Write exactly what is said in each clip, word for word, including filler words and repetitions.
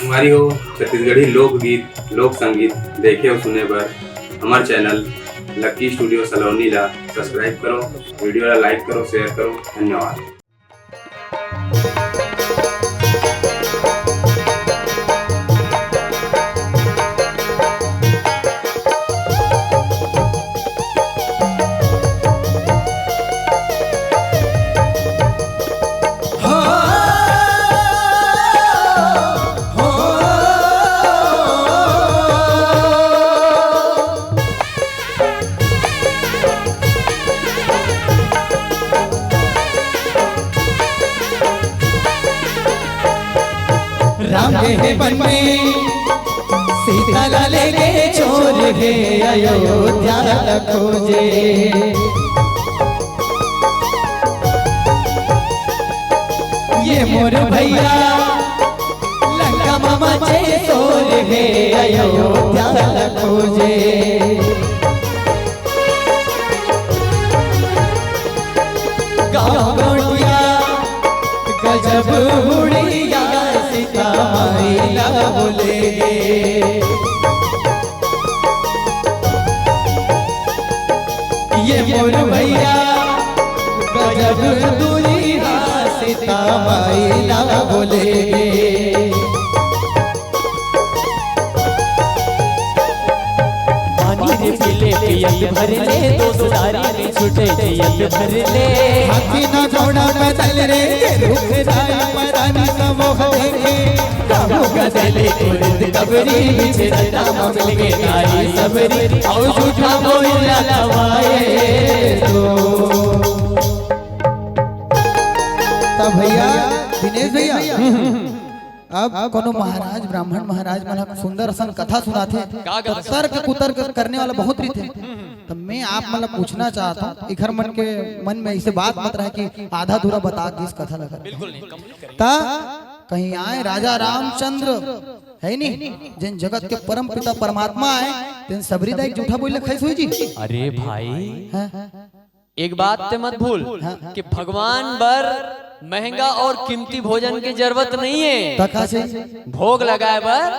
संगवारी हो, छत्तीसगढ़ी लोकगीत, लोक संगीत देखे अउ सुने बर हमर चैनल लक्की स्टूडियो सलोनी ला सब्सक्राइब करो, वीडियो ला लाइक करो, शेयर करो। धन्यवाद। राम हे वन में सीता ला लेके चोर हे अयोध्या ला खोजे। ये मोर भैया लंका मा मचे शोर हे अयोध्या ला खोजे। गाँव गौंटिया गजब हुड़िया सीता माई ला बोले गे। ये मोर भैया गजब दुल्हा सीता माई ला बोले गे। पानी रे पीले पियत भर ले, दो दुलारी रे छूटे जियत भर ले। हाथी ना घोड़ा पैदल रे, रुख राय परानी समूह देखे। काबू गदले उड़द कबरी, बिच रद्दा ममल के गाई सबरी। औ झूठा बोला खवाए तो। तब भैया, दिनेश भैया, अब कोनो महाराज, ब्राह्मण महाराज मन ह सुंदर असन कथा सुनाथे, का तो कथा? तर्क कुतर्क करने वाला बहुत रहिथे। त मैं आप मन ला पूछना चाहत हूँ, इखर मन के मन में ऐसे बात मत रहे कि आधा अधूरा बता दिस कथा लगा। बिल्कुल नहीं, complete करेंगे। त कहीं आए राजा रामचंद्र, है नी, जिन जगत के परम पिता परमात्मा आए, तेन सबरी दाई के जूठा बोइला खाइस होही जी? अरे भाई, हाँ? एक बात ते मत भूल हाँ। कि भगवान बर महंगा और कीमती भोजन के जरूरत नहीं है। त का से? भोग लगाए बर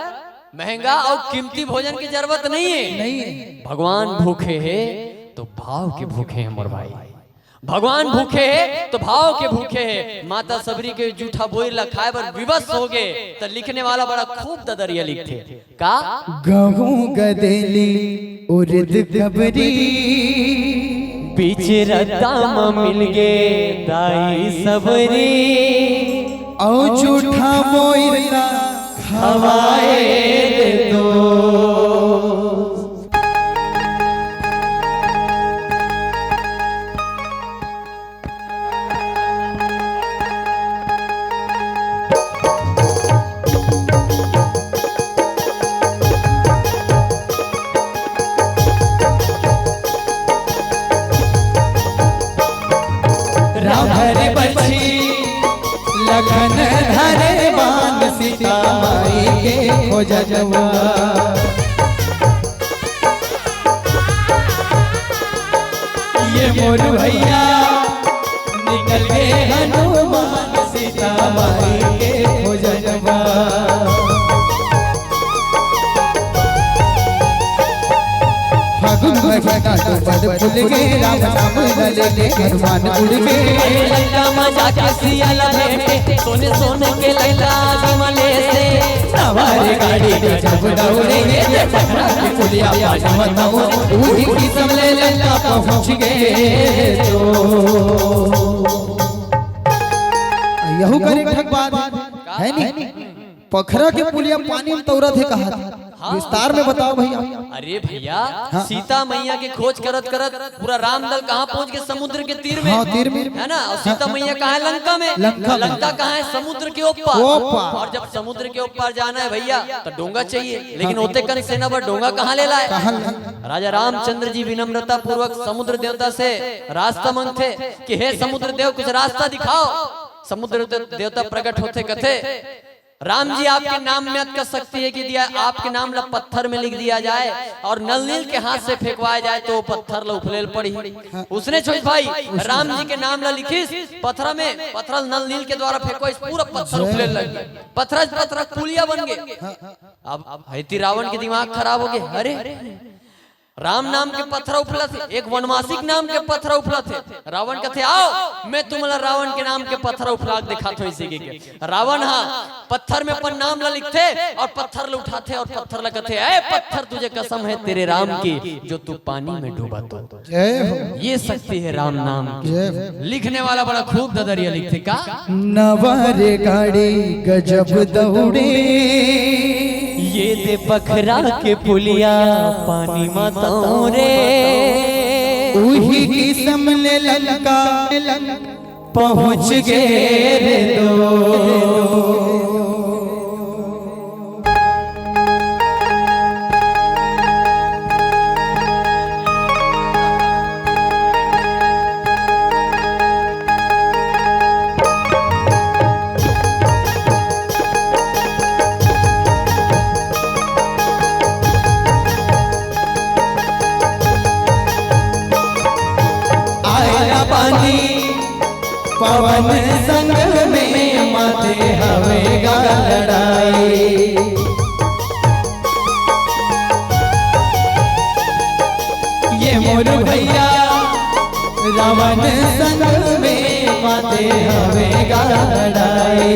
महंगा और कीमती भोजन के जरूरत नहीं है। नहीं है। भगवान भूखे हे तो भाव के भूखे हे मोर भाई। भगवान भूखे हे तो भाव के भूखे हे। माता सबरी के जूठा बोइर ला खाए बर विवश हो गे, त लिखने वाला बड़ा खूब ददरिया लिखथे। का? गहूं गदेली उरद कबरी, बीच रद्दा म मिलगे दाई सबरी। औ जूठा बोइर ला खवाए दे दो। राम धरे बरछी, लखन धरे बाण, सीता माई के खोजनवा। ये मोर भैया निकल गे हनुमान, सीता माई के खोजनवा। फागुन महीना तो पद फूल गे, राम नाम ला लेके हनुमान उड़ गे। लंका मा जाके सिया ला भेंटे, सोने सोने के लंका विमले से। सवार गाड़ी गजब दौड़े, ये पटना की पुलिया पानी बताओ, उही किसम ले लंका पहुंच गे तो। यहू कर एक ठक बात है नी, पखरा के पुलिया पानी में तौरत हे कहा था। हाँ। विस्तार में बताओ भैया। अरे भैया, हाँ। सीता मैया के खोज करत करत पूरा रामदल कहाँ पहुंच गे? समुद्र के तीर में। हाँ, तीर में। है ना? और सीता मैया कहाँ है? लंका में। लंका में। लंका कहाँ है? समुद्र के ऊपर। ऊपर। और जब समुद्र के ऊपर जाना है भैया, तो डोंगा चाहिए, लेकिन हाँ। ओते कन सेना बर डोंगा कहाँ ले लाए? कहाँ ले? राजा रामचंद्र जी विनम्रता पूर्वक समुद्र देवता से रास्ता मांगथे कि हे समुद्र देव, कुछ रास्ता दिखाओ। समुद्र दे-, देवता प्रकट होथे, कथे, राम जी, आपके नाम में अतका शक्ति हे कि दिया, आपके नाम ला पत्थर में लिख दिया जाए और नल नील के हाथ से फेंकवाया जाए तो वो पत्थर ला उफले ल पड़ही। उसने छोटे भाई, राम जी के नाम ला लिखिस पत्थर में, पत्थर नल नील के द्वारा फेंकवाइस, पूरा पत्थर उफले लग गे, पत्थर पत्थर पुलिया बन गे। अब हइती रावण के दिमाग खराब हो गे, अरे राम नाम के पत्थर उफलत हे, एक वनवासी के नाम के पत्थर उफलत हे। रावण कथे, "आओ, मैं तुमला रावण के नाम के पत्थर उफला के दिखात हों," इसी के। रावण हा पत्थर में अपन नाम ला लिखथे और पत्थर ला उठाथे और पत्थर ला कथे, "ए पत्थर, तुझे कसम है तेरे राम की, जो तू पानी में डूबा तो।" जय हो। ये शक्ति है राम नाम की। जय हो। लिखने वाला बड़ा खूब ददरिया लिखथे का? नवा रे गाड़ी गजब दौड़े। ये दे पखरा के पुलिया पानी म तौरे। उही किसम ले लंका पहुँच गे रे दो। आया पानी पवन संग में माथे हवे गा लड़ाई। ये मोर भैया रावण संग में माथे हवे गा लड़ाई।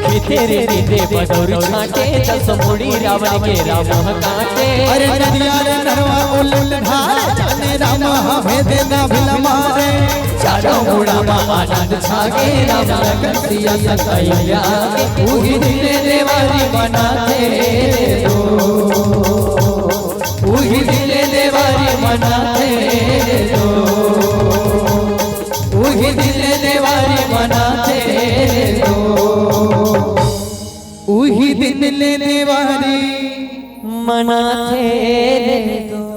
खेते रे नींदे बदौर छांटे, दस मुड़ी रावण के राम ह काटे। अरे नदिया रे नरवा उलट धार, जाने राम हमें देना बिलमारे। चारों मुड़ा मा आनंद छागे, राम लखन सिया सतैया। उही दिन देवारी मनाथे रे दो, उही दिन देवारी मनाथे रे दो। उही दिन देवारी मनाथे रे दो। उही दिन देवारी मनाथे रे दो।